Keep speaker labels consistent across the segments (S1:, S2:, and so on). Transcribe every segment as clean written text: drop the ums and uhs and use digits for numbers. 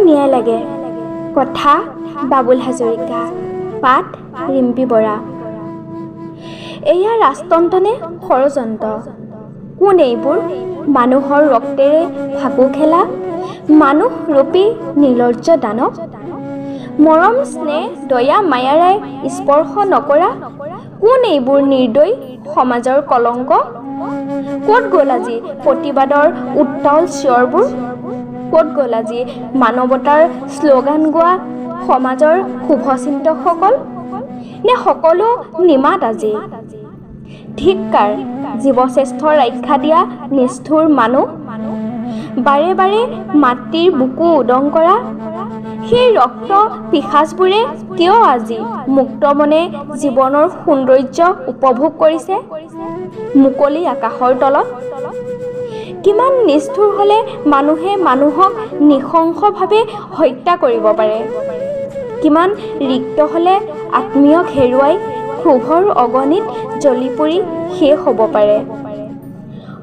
S1: ন্যায় লাগে। কথা বাবুল হাজৰিকা, পাঠ ৰিম্পী বৰা। এয়া ৰাজতন্ত্ৰ নে ষড়যন্ত্ৰ? কোন এইবোৰ মানুহৰ ৰক্তেৰে ফাকু খেলা মানুহৰূপী নিৰ্লজ্জ দানৱ? মৰম স্নেহ দয়া মায়াৰে স্পৰ্শ নকৰা কোন এইবোৰ নিৰ্দয়ী সমাজৰ কলংক? ক'ত গ'ল আজি প্ৰতিবাদৰ উত্তাল চিঞৰবোৰ? ক'ত গ'ল আজি মানৱতাৰ শ্লোগান গোৱা সমাজৰ শুভচিন্তকসকল? নে সকলো নিমাত আজি? ধিক্কাৰ জীৱশ্ৰেষ্ঠৰ আখ্যা দিয়া নিষ্ঠুৰ মানুহ, বাৰে বাৰে মাতৃৰ বুকু উদং কৰা সেই ৰক্ত পিশাচবোৰে কিয় আজি মুক্ত মনে জীৱনৰ সৌন্দৰ্য উপভোগ কৰিছে মুকলি আকাশৰ তলত? কিমান নিষ্ঠুৰ হ'লে মানুহে মানুহক নৃশংসভাৱে হত্যা কৰিব পাৰে? কিমান ৰিক্ত হ'লে আত্মীয়ক হেৰুৱাই ক্ষোভৰ অগনিত জ্বলি পুৰি শেষ হ'ব পাৰে?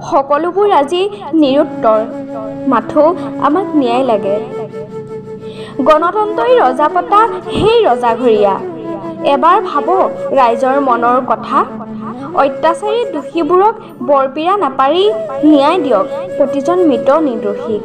S1: সকলোবোৰ আজি নিৰুত্তৰ, মাথোঁ আমাক ন্যায় লাগে। গণতন্ত্ৰই ৰজা পতা সেই ৰজাঘৰীয়া, এবাৰ ভাবক ৰাইজৰ মনৰ কথা। অত্যাচাৰী দোষীবোৰক বৰপীৰা নাপাৰি ন্যায় দিয়ক প্ৰতিজন মৃত নিৰ্দোষীক।